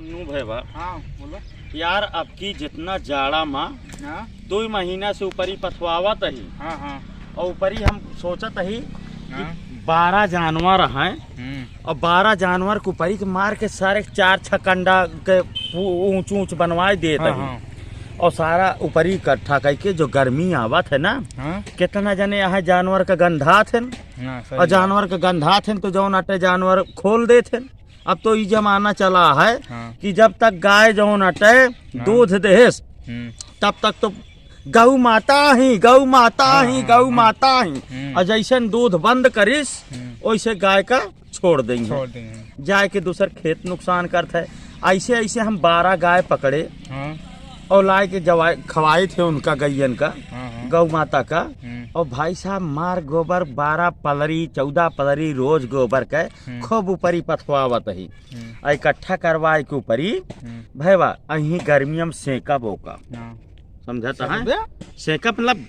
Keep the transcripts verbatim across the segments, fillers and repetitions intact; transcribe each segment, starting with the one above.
नू भैया। हाँ, बोलो। यार, अब की जितना जाड़ा मा हाँ। दो महीना से ऊपरी पथवावत ही। हाँ, हाँ। और ऊपरी हम सोचत ही कि हाँ। बारह जानवर हैं हम्म। और बारह जानवर के ऊपरी के मार के सारे चार छह कंडा के ऊ-, ऊंच ऊंच बनवाए देत हाँ, ही। हाँ। और सारा ऊपरी इकट्ठा करके जो गर्मी आवत है ना, हाँ। कितना जने यहाँ जानवर का गंधात है हाँ, सही और बात। जानवर का गंधात है तो जौन अटे जानवर खोल देत है। अब तो ई जमाना चला है हाँ। कि जब तक गाय जौन अटे हाँ। दूध देहेस, हम्म। तब तक तो गौ माता ही, गौ माता हाँ, ही, हाँ, गौ हाँ। माता ही। हम्म। और जैसन दूध बंद करिस, हम्म। वैसे गाय का छोड़ देंगे। छोड़ देंगे। जाए के दूसर खेत नुकसान करत है। ऐसे, ऐसे हम बारह गाय पकड़े हाँ। और लाए के जवाए, खवाए थे उनका गैयन का, हाँ, हाँ। गौ माता का। हम्म। और भाई साहब, मार गोबर बारह पलरी, चौदह पलरी रोज गोबर के हम्म। खूब ऊपरी पथवावत ही। हम्म। आ इकट्ठा करवाए के ऊपरी हम्म। भैया, अहीं गर्मियम सेकब ओका। हाँ। समझत सेकब है? बे? सेकब मतलब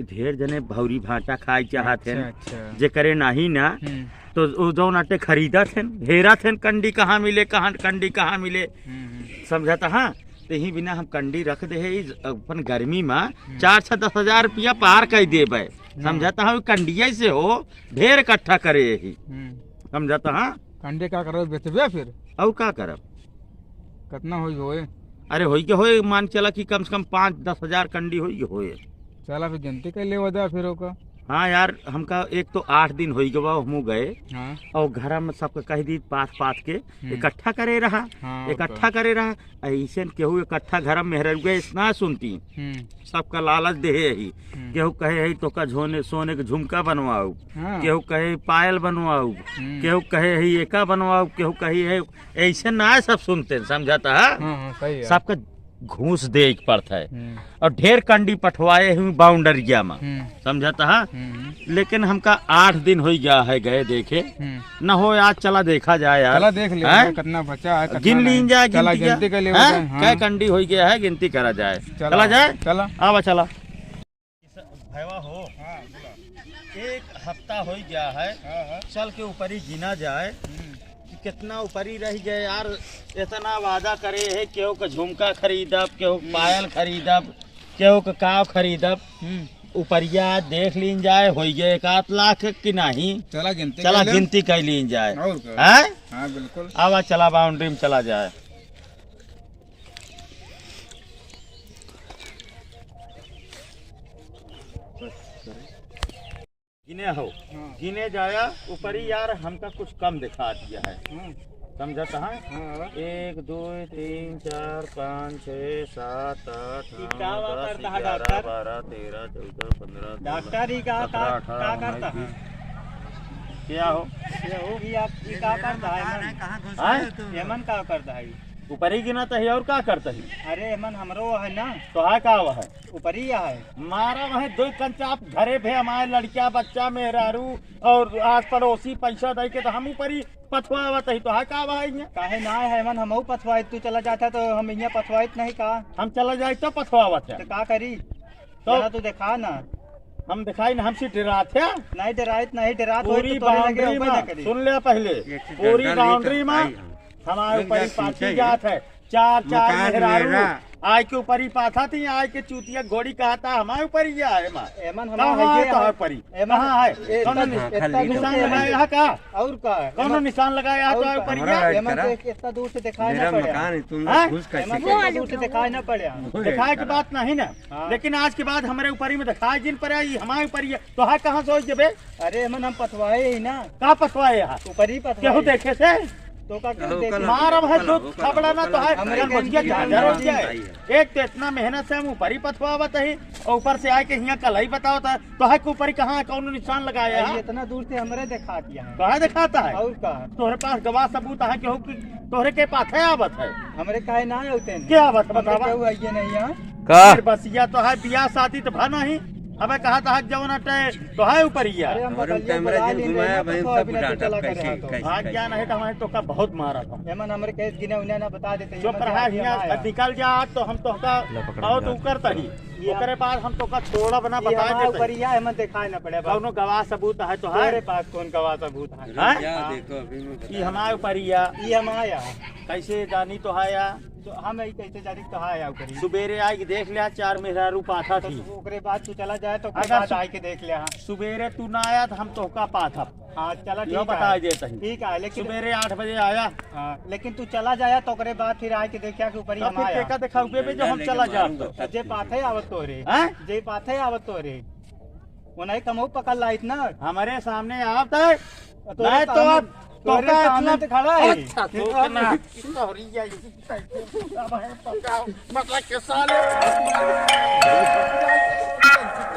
ढेर जने भौरी भाटा खाए चाहत अच्छा, हैं। अच्छा। जे करे नाही ना, हम्म। तो उ जौन अटे खरीदत हैं, हेरत हैं कंडी कहाँ मिले, कहाँ कंडी कहाँ मिले। हम्म, हम्म। समझत हाँ? तो यही बिना हम कंडी रख दे है, इस अपन गर्मी में हम्म। चार छः दस हजार रुपया पार कर देबे। हम्म। समझत हाँ? कंडिया से हो, ढेर इकट्ठा करे यही। हम्म। समझत हाँ? कंडी का करबे, बेचबे फिर? और का करब? कितना होई होए? अरे होई के होए, मान चला कि कम से कम पाँच दस हजार कंडी होई के होए। चला फिर गिनती कर लेवा जा फिर ओका। हाँ यार, हमका एक तो आठ दिन होई गवा, हमू गए हाँ। और घर में सबके कह दी पाथ पाथ के हम्म। इकट्ठा करे रहा, हाँ, और इकट्ठा का। करे रहा। ऐसे केहू इकट्ठा घर में मेहररुआ इस ना सुनती, हम्म। सबका लालच देहे ही। हम्म। केहू कहे है तो का झोने, सोने के झुमका बनवाऊ, हाँ। केहू कहे पायल बनवाऊ, हम्म। केहू कहे है एका बनवाऊ, केहू कही है ऐसे ना है, सब सुनते हैं, समझत है? हाँ, हाँ, सही है। सबका घूस दे के पड़ता है। हम्म। और ढेर कंडी पठवाए हुई बाउंडरिया में, हम्म। समझत है? हम्म। लेकिन हमका आठ दिन हो गया है गए देखे, हम्म। न हो आज चला देखा जाए यार। चला देख ले, हैं? कितना बचा है, कितना गिन लीन नहीं। जाए, चला गिनती गिनती का। कर ले, हैं? हाँ। कै कंडी हो गया है, गिनती करा जाए। चला। चला जाए? चला। आवा चला। भैया हो, हाँ, बोला। एक हफ्ता हो गया है, हाँ, हाँ। चल के ऊपरी गिना जाए हम्म। कि कितना ऊपरी रह गए यार। इतना वादा करे है, केहू का झुमका खरीदब, केहू का हम्म। पायल खरीदब, केहू का काव खरीदब। हम्म। ऊपरिया देख लीन जाए, हो गए एक आध लाख कि नहीं। चला गिनती चला कर ले। गिनती कर लीन जाए। और का? हैं? हाँ, बिल्कुल। आवा चला बाउंड्री में चला जाए। गिने हो, हाँ। गिने जाया ऊपरी यार, हमका कुछ कम दिखा दिया है। हाँ। समझत है? हाँ। एक, दो, तीन, चार, पाँच, छः, सात, आठ, ई नौ, का दस, करता है ग्यारह, डॉक्टर? बारह, तेरह, चौदह, पन्द्रह, डॉक्टर, ई का, सत्रह, का, अठारह, का उन्नीस, करता है? बीस। क्या हो? ये हो भी आप, ई का करता है, एमन? कहाँ घुस आए? गए तुम? एमन का करता है? ऊपरी गिना तो है और का करता है? अरे, एमन हमरो है ना। तो है का हुआ है? ऊपरी है। मारा वहीं दो कंचा आप घरे भे हमारे लड़किया, बच्चा, मेहरारू और आस पड़ोसी पैसा दे के तो हम ऊपरी पथवावत ही, तो है का बा इहाँ? काहे ना है, एमन हमहू पथवाइत, तू चला जाता तो हम इहाँ पथवाइत नहीं का? हम चला जाए तो पथवावत है। तो का करी? तो चला तू देखा ना। हम दिखाई ना, हमसे डरात है? नहीं डराइत, नहीं डरात होई पूरी तो तोरे लगे बाउंड्री होबे ना में, करी। सुन ले पहले, एक चीज पूरी डंडा बाउंड्री लेके में आई हम। हमारे लोग ऊपर ही जात पाथी हैं, जात है। चार, चार मकान मेहरारू मेरा। आय के ऊपर ही पाथा थी, आय के चूतिया घोड़ी कहा था, हमारे ऊपर ही आए माँ। एमन कहाँ हमारे है है, तो हमारे ऊपर ही? एमन कहाँ है? ए, कौनो इतना नि-, दूर से इतना निशान लगाया है का? और का? कौनो एमन निशान लगाया है और तो का? ऊपर ही हमरा है? एमन करा। देख, इतना दूर से दिखाई ना मेरा पड़े। मकान है, तुम लोग हाँ? घुस कैसे एमन गए? इतना दूर से दिखाई ना पड़े। बोले दिखाए की करा। बात नहीं ना। हाँ। लेकिन आज के बाद हमारे ऊपर ही में दिखाए जिन पड़े, ये हमारे ऊपर ही है। तो है कहाँ से हो जबे? अरे, एमन हम पथवाए ही ना। का पथवाए यहाँ? ऊपर ही पथवाए। केहू देखे से? तो का केहू ओकर देखे? मार अब है ओकर दो ओकर थपड़ा ना तो है, हमरे कल बचिया के झाझर हो जाए। एक तो इतना मेहनत से हम ऊपर ही पथवावत ही, और ऊपर से आए के हियाँ कल ही बतावत है, तो है के ऊपर ही कहाँ है, कौन निशान लगाया है? इतना दूर से हमरे दिखा दिया है। कहाँ दिखाता है? और का? तोहरे पास गवाह सबूत है केहू कि तोहरे के पाथे आवत है? हमरे काहे ना आवते हैं? क्या आवत है, हमरे बतावा? केहू आइए नहीं यहाँ। का? फिर बसिया तो है, बियाह शादी तो भा नहीं। अबे कहा था जवन अटे तो है ऊपर ही है। अरे हम हमरे बगलिया कैमरा बुला जिन ली, घुमाया देखना भाई, तो सबको अभी ना डांटा, चला करे कैसे, हाथ। कैसे, भाग कैसे? गया नहीं तो हमें तो का बहुत मारा था। एमन हमरे केस गिने उन्हें ना बता देते, चुप एमन रहा, कहाँ हियाँ हमारा अब है? निकल जा तो हम तो का लो पकड़ और लिया। तू करता ही। ये ओकरे बाद हम तो का छोड़ा बना ये बता हमारा देते। ऊपर ही है, एमन दिखाए ना पड़े बाप। कौनो गवाह सबूत है तो है? तेरे पास कौन गवाह सबूत है? रुक हैं? जा, हाँ। देखो, अभी मैं बता ये हमारे ऊपर ही है। ये हमारा है। कैसे जानी तो है या? तो हम यही कैसे जानी तो है या ऊपर ही? सुबेरे आई के देख लिया, चार मेहरारू पाथा तो थी। तू ओकरे बाद तू चला जाए तो ओकरे अगर बाद सु-, आई के देख लिया, हाँ। सुबेरे तू ना आया तो हम तोहका पाथब। हाँ, चला यो ठीक है। बताए देता ही। ठीक है, लेकिन सुबेरे आठ बजे आया। हाँ, लेकिन तू चला जाया तो ओकरे बाद फिर आए के देखिया कि ऊपर ही तो हम फिर आया। केका देखा हुए भी जो हम चला जाब तो। जे पाथे आवत तो रे। हैं? जे पाथे आवत तो रे। वो नहीं कमऊ पकड़ लाइत ना। हमारे सामने आवत है। तो नहीं तो सामने, अब तो तोरे का सामने इतना तो खड़ा है। अच्छा, तो ना।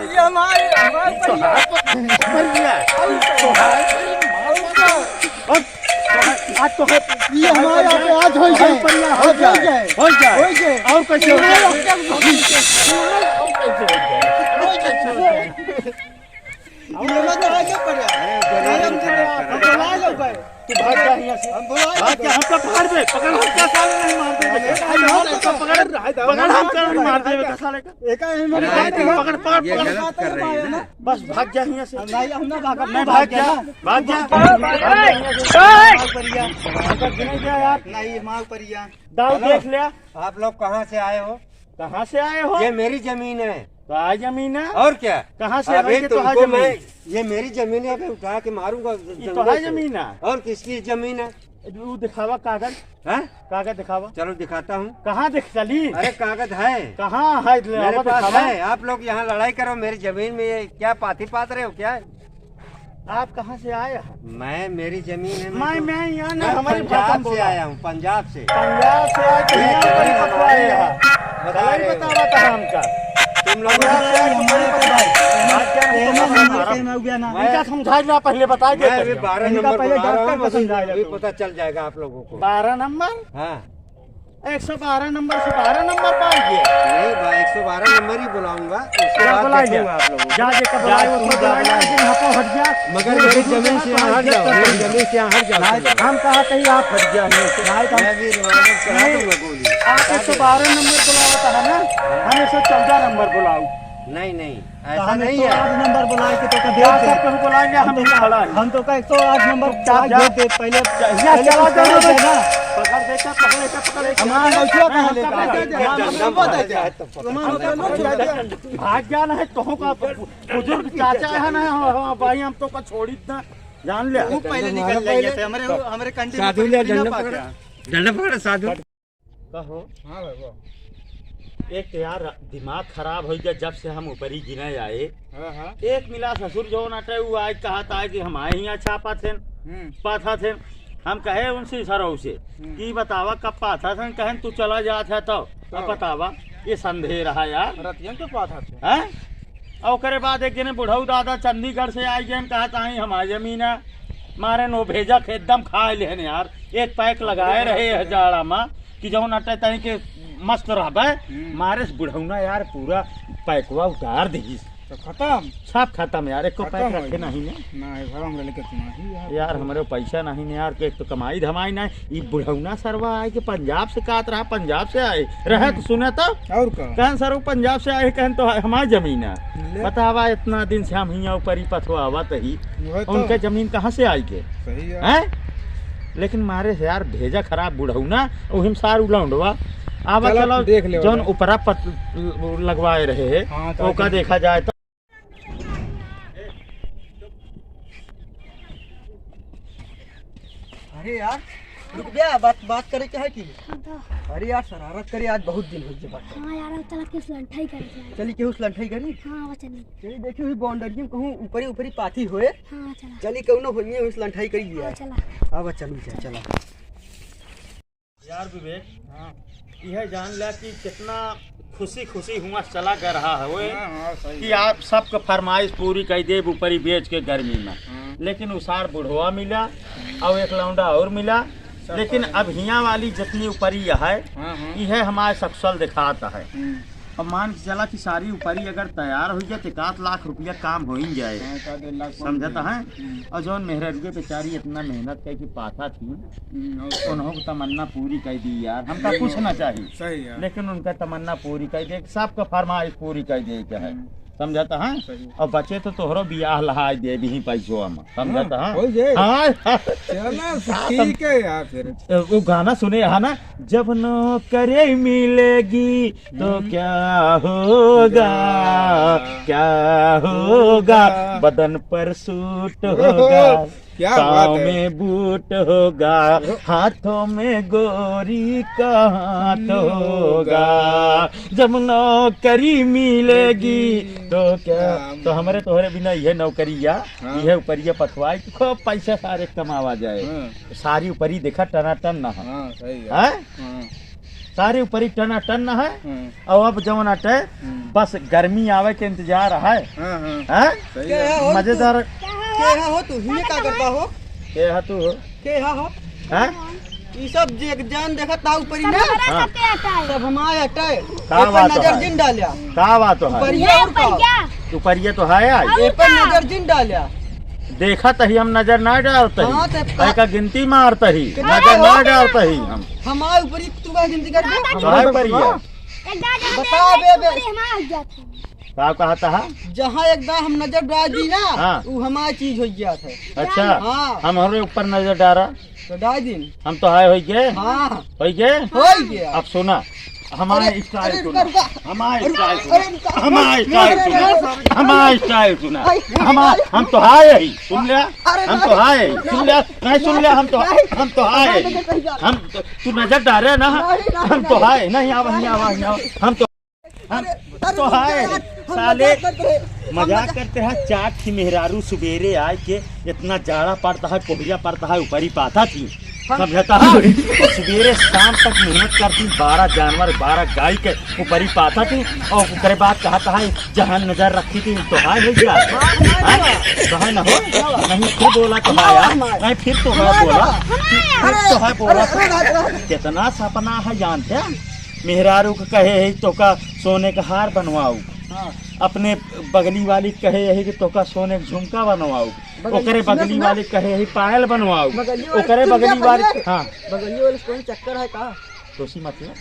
ये हमारे, हमारे तो है। पर ये है। अब आज तो है। ये हमारे यहाँ पे आज हो जाए। पर ये हो जाए। हो जाए। हो जाए। और कैसे हो जाए? ये मत आगे पड़े। अरे, गले नहीं, हम नहीं, तेरे नहीं, आप नहीं, बुला लो भाई। तू भाग जा यहाँ से। हम बुला भाग जा, हमका पकड़ दे, पकड़, हमका साले नहीं मार दे। हम एक हम पकड़, पकड़, पकड़, पकड़, हमका नहीं मार दे, बेटा साले का। एक ही मिनट अरे, भाग जा। पकड़, पकड़, ये पकड़। गलत कर रही है ना। बस भाग जा यहाँ से। हम नहीं, हम ना भागब, नहीं, तू भाग भाग जा, जा। भाग जा। भाग जा। भाग बढ़िया। भाग जा, नहीं जा यार। नहीं, माँ बढ़िया। दाऊ हेलो। देख लिया। आप लोग कहाँ से आए हो? कहाँ से आए हो? ये मेरी जमीन है। तो आ जमीन है। और क्या? कहाँ से अबे आए के तो तुमको आ जमीन? मैं, ये मेरी जमीन है, अबे उठा के मारूंगा ये जंगल तो आ से। जमीन है। और किसकी जमीन है? वो दिखावा कागज। हैं? कागज दिखावा। चलो दिखाता हूँ। कहाँ दिख चली? अरे कागज है। कहाँ है? ले मेरे आवा पास दिखावा। है। आप लोग यहाँ लड़ाई करो, मेरी जमीन में ये क्या पाथी पात रहे हो क्या? आप कहाँ से आए हैं? मैं, मेरी जमीन है, मैं मैं, तो मैं यहाँ ना, मैं हमारे पंजाब भाषा से बोला। आया हूँ, पंजाब से। पंजाब से आए तो ये यहाँ जमीन पर हमारी आए है। हैं। बता कलाई रहे हो। बतावा था हमका। तुम लोग पंजाब से आए तो हमारे पर भाई। बात क्या है? ये ना हमारे हमारा। कहना हुआ ना। मैं, इनका समझा ना, पहले बता दे मैं पहले। अभी बारह इनका नंबर पहले बुला रहा हूँ, डॉक्टर को बस समझा अभी दो। पता चल जाएगा आप लोगों को। बारह नंबर? हाँ। एक सौ बारह नंबर से बारह नंबर पाई गया। नहीं भाई, एक सौ बारह नंबर ही बुलाऊंगा, उसके क्या बाद बुलाएंगे? देखूंगा आप लोगों को। जा, जेकर जा, बुलाए, वो तू तो जा, बुलाएगा, जा। लेकिन यहाँ पर हट जा। मगर मेरी जमीन से यहाँ हट जाओ, मेरी जमीन से यहाँ हट जाओ। हम कहा कहीं आप हट गया नहीं। नहीं, तो हम मैं भी revolver चला नहीं। दूंगा गोली। आप एक सौ बारह नंबर बुलावत है ना, हम एक सौ चौदह नंबर बुलाऊ। नहीं, नहीं, तो ऐसा हम नहीं है। एक सौ आठ नंबर बुलाए के तो का क्या दे दे। सब कुछ बुलाएंगे, हम हम तो भी का, खड़ा है। हम तो का एक सौ आठ नंबर चुपचाप बुला जा। दे दे, पहले, यहाँ पहले चला कुछ जाओ करना ना। है ना। पकड़ दे, पकड़ ले, पकड़ ले। हमारा लड़किया कहाँ हम लेकर पकड़ आए? ले। हमारा डंडा दे दे। भाग जा ना है, तोहू का बुजुर्ग चाचा है ना, हाँ, हाँ, भाई, हम तो का छोड़ी ना, जान ले। वो पहले निकल जाइए थे, हमारे, हमारे कंट्री में साधु ले, पहले डंडा ना पकड़, पाते हैं। डंडा पकड़, साधु। कहो। हाँ भाई, वो। एक तो यार, दिमाग खराब हो गया, जब से हम ऊपरी गिने आए। हाँ, हाँ। एक मिला ससुर जो ना टे, वो आज कहा था कि हम आए यहाँ छापा थे, हम्म। पाथा थे। हम कहे उनसे, सरऊ से, हम्म। कि बतावा, कब पाथा थे? कहें, "तू चला जात है तो।" अब तो। बतावा, ये संदेह रहा यार। रतियन के पाथा थे। हैं? और ओकरे बाद एक जने बुढ़ऊ दादा चंडीगढ़ से आई गए, कहा, "ताई, हमारी जमीन है।" मारे नो भेजा के एकदम खाए लेहन यार। एक पैक लगाए रहे है जाड़ा मा कि जौन अटे तनी के मस्त रहबे। हम्म। मारे से बुढ़ौना यार पूरा पैकवा उतार दीस। तो खत्म। सब खत्म यार, एको पैक रखे नहीं ने। ना, है, घर हम लेके सुना ही यार। यार, हमरे पैसा नहीं ने यार, के एक तो कमाई धमाई नहीं। ई बुढ़ौना सरवा आए के पंजाब से कात रहा, पंजाब से आए रहे तो हम्म। सुने तो। और का? कहन सर, वो पंजाब से आए, कहन तो हमारी जमीन है। ले। बतावा, इतना दिन से हम हियाँ ऊपर ही पथवा आवत ही, वही तो। उनके जमीन कहाँ से आई के? सही है। हैं? लेकिन मारे से यार भेजा खराब बुढ़ऊ ना, ओहिम सार उलौंडवा। आवा चलो, चलो, देख ले जौन ओकरा। ऊपरा पत-, लगवाए रहे हैं, हाँ, तो ओका देख। देखा जाए तो। अरे यार, रुक बे, बात, बात करे के है कि? हाँ तो। अरे यार, शरारत करे, आज बहुत दिन हो गए बात करे। हाँ यार, चला केहू से लंठाई करे के है। चली केहू से लंठाई करी? हाँ, वो चली। चली देखी हुई बाउंड्री में कहूँ ऊपरी ऊपरी पाथी होए। हाँ, चला। चली कौनो होइए, उस लंठाई करी हाँ, है। चला। अब चलू, चल, चला। यार विवेक, हाँ। यह जान ला कि कितना खुशी खुशी हुआ चला कर रहा है वो हाँ, हाँ, सही कि बात। आप सबके फरमाइश पूरी कर देब ऊपरी बेच के गर्मी में। हाँ। लेकिन उसार बुढ़वा मिला और एक लौंडा और मिला। सब लेकिन सब। अब हियाँ वाली जितनी ऊपरी है, हाँ, हाँ। यह हमारे सकसल दिखाता है। हम्म। अब मान के चला कि सारी उपरी अगर तैयार होइ जाए तो एक आध लाख रुपया काम हो ही जाए। हाँ, एक आध लाख समझत है? हम्म। और जौन मेहररुए बेचारी इतना मेहनत करके पाथा थी, हम्म, और उन्हों को तमन्ना पूरी कर दी यार, हमका हम्म, कुछ ना चाहिए। सही है। लेकिन उनका तमन्ना पूरी कर दे, सबका फरमाइश पूरी कर दे के है। हम्म। समझत है? सही। और बचे तो तोहरो बियाह लहाई दे भी पैसो हम। समझत हाँ, है? हो जाए। हाँ। चला, हाँ, ठीक है यार फिर। वो गाना सुने है ना, जब नौकरी मिलेगी तो हम्म। क्या होगा, क्या क्या होगा, होगा? बदन पर सूट होगा, क्या बात पाँव है। में बूट होगा, हाथों में गोरी का हाथ हम्म, होगा। होगा। जब नौकरी मिलेगी तो क्या, क्या तो हमरे तोहरे बिना ये नौकरिया, हाँ। ये उपरिया पथवाई, खूब पैसा सारे कमावा जाए। हाँ। सारी उपरी देखा टनाटन ना है। हाँ, सही है। हैं? हाँ। सारी उपरी टनाटन ना है। हाँ। और अब जवन अटे, हम्म। बस गर्मी आवे के इंतजार है। हाँ, हाँ। हैं? सही के है। है हो तू? मजेदार। के है हो तू? हिने का करता हो? के है तू हो? के है हो? हैं? ई सब जे जान देखत ता उपरी ना? हाँ। सब हमारे अटे। का ऊपर बात नजर है? जिन डाल्या। का बात है? ऊपर ये ये और का? ऊपर ये तो है आज। और ए पर का? नजर जिन डाल्या। देखत ही हम नजर ना डालत ही। हाँ, तो का? एका गिनती मारत ही, कितना नजर ना हो? डालत ही हम। हमारे ऊपर ही तू का गिनती कर दे। काहे पर ये? एक दादा बता बे, बे। ऊपर ही हमारा हो जाता है। का कहता है? जहाँ एक दाँव हम नजर डाल दी ना, हाँ। उ हमार चीज हो गया था। अच्छा, हाँ। हम हमरे ऊपर नजर डारा। तो डाल दिन। हम तो हाय होई गए। हाँ। होई गए? होई गया। अब सुना, हमारे अरे, style अरे, सुना। रुका, रुका। हमारे अरे, style अरे, सुना। रुका। हमारे style सुना। अरे, अरे, हमारे style सुना। अरे, हमारे, हम तो हाय ही। सुन लिया? अरे, हम तो नहीं। हाय ही। सुन लिया? नहीं सुन लिया? हम तो, नहीं। हम तो हाय ही। नहीं, नहीं, नहीं। हम तो, तू नजर डारे ना? नहीं, नहीं, हम तो नहीं। हाय। नहीं, आवा, नहीं, आवा, नहीं, आवा। हम तो हम अरे, अरे, तो रुक जा है, यार, हम साले, मजाक करते हैं। हम मजाक मजाक करते हैं। चार ठी मेहरारू सुबेरे आए के इतना जाड़ा पड़ता है, कोहरिया पड़ता है, ऊपरी पाथा थी। हम समझता है? सुबेरे शाम तक मेहनत करती, बारह जानवर, बारह गाय के ऊपरी पाथा थी, और ओकरे बाद कहता है, जहाँ नजर रखी थी, तो हाय हो गया। हाँ, हाँ, हैं? तो है ना हो? नहीं, फिर बोला तो हाँ, यार। हाँ। नहीं, फिर तो है हाँ, बोला। हाँ। फिर, फिर तो है बोला। अरे, अरे, अरे, अरे। कितना सपना है जानते हैं? मेहरारू के कहे है, तोका सोने का हार बनवाऊ। हाँ। अपने बगली वाली के कहे है कि तोका सोने का झुमका बनवाऊ। बगली ओकरे सुना, बगली सुना। वाली के कहे है, पायल बनवाऊ। बगली वाली ओकरे सुन बगली ले वाली, पहले। हाँ। बगली वाली से कोई चक्कर है का? तोसी मतलब?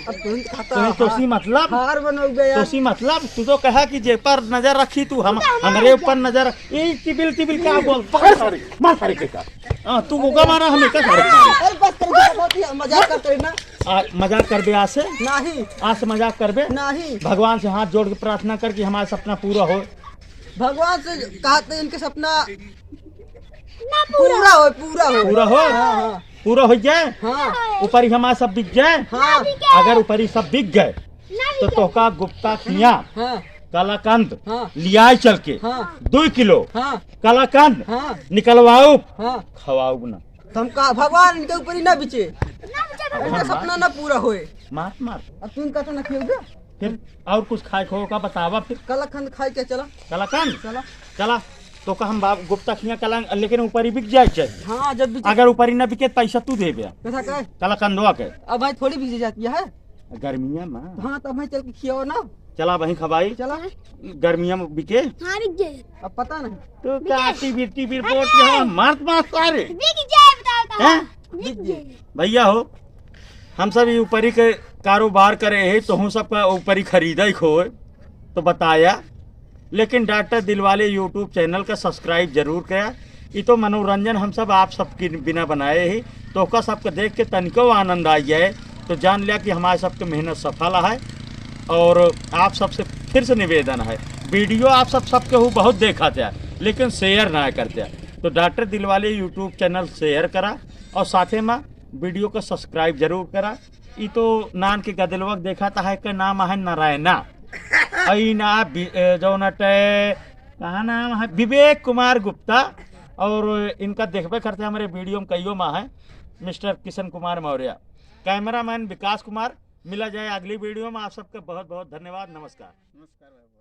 अब तुम खाता तोसी, तोसी मतलब? हार बनवाऊ बे यार। तोसी मतलब? तू तो कहा कि जे पर नजर रखी तू हम, तो हमारे हमरे ऊपर नजर, ए टिबिल टिबिल का बोल, पकड़ सारे, मार सारे के का। हाँ, तू मुका मारा हमें का सारे का। अरे बस कर, बहुत ही मजाक करते हैं ना। आ, मजाक करबे आज से? नहीं। आज से मजाक करबे? नहीं। भगवान से हाथ जोड़ के प्रार्थना कर कि हमारा सपना पूरा हो। भगवान से कहते इनके सपना ना पूरा। पूरा हो, पूरा हो। पूरा हो? हाँ, हाँ। पूरा हो जाए? हाँ। ऊपरी हमारा सब बिक जाए? हाँ। अगर ऊपरी सब बिक गए, ना तो बिके। तोका गुप्ता खिया हाँ। कलाकंद हाँ। लियाए चल के हाँ। दो किलो हाँ। कलाकंद हाँ। निकलवाऊ, हाँ। खवाऊ ना। तो हम का भगवान इनके ऊपर ही ना बिचे, ना बिचे भगवान। इनका सपना ना पूरा होए। मार, मार। अब तू इनका तो ना खियोगे। फिर और कुछ खाए खो का बतावा फिर। कलाकंद खाए के चला। कलाकंद? चला। चला। तोका हम बाप गुप्ता खिया कलाकंद, लेकिन ऊपरी बिक जाए चाहिए। हाँ, जब बिक अगर ऊपरी ना बिके, पैसा तू देबे। पैसा का? कलाकंदवा के। अब भाई थोड़ी बिक जाती है। गर्मिया में। हाँ, तो भाई चल के खियाओ ना। चला वहीं खवाई। चला। गर्मिया में बिके। हाँ, बिक जाए। अब पता नहीं। तो बिक का जाए। टीवी, टीवी अरे! रिपोर्ट यहाँ मारत मारत सारे। बिक जाए, बताओ तो। हैं? बिक जाए। भैया हो, हम सब ये ऊपरी के कारोबार करे है, तो हम सबका ऊपरी खरीदा ही खोए, तो बताया। लेकिन डॉक्टर दिलवाले YouTube चैनल का subscribe जरूर करा। ये तो मनोरंजन हम सब आप सबके बिना बनाए ही, तो ओका सबके देख के तनिको आनंद आ जाए, तो जान लिया कि हमारे सबके मेहनत सफल है। और आप सबसे फिर से निवेदन है, वीडियो आप सब सबके हु बहुत देखा था, लेकिन share ना करते। तो डॉक्टर दिलवाले YouTube चैनल share करा और साथे में वीडियो को subscribe जरूर करा। ई तो नान के गदलवा के देखा था, है के नाम है नारायणा। और ई ना बि-, ए, जौन अटे, कहाँ नाम है? विवेक कुमार गुप्ता। और इनका देखबे करते हमारे वीडियो में कईयो मा है, मिस्टर किशन कुमार मौर्य, कैमरामैन विकास कुमार। मिला जाए अगली वीडियो में। आप सबके बहुत बहुत धन्यवाद। नमस्कार। नमस्कार भाई।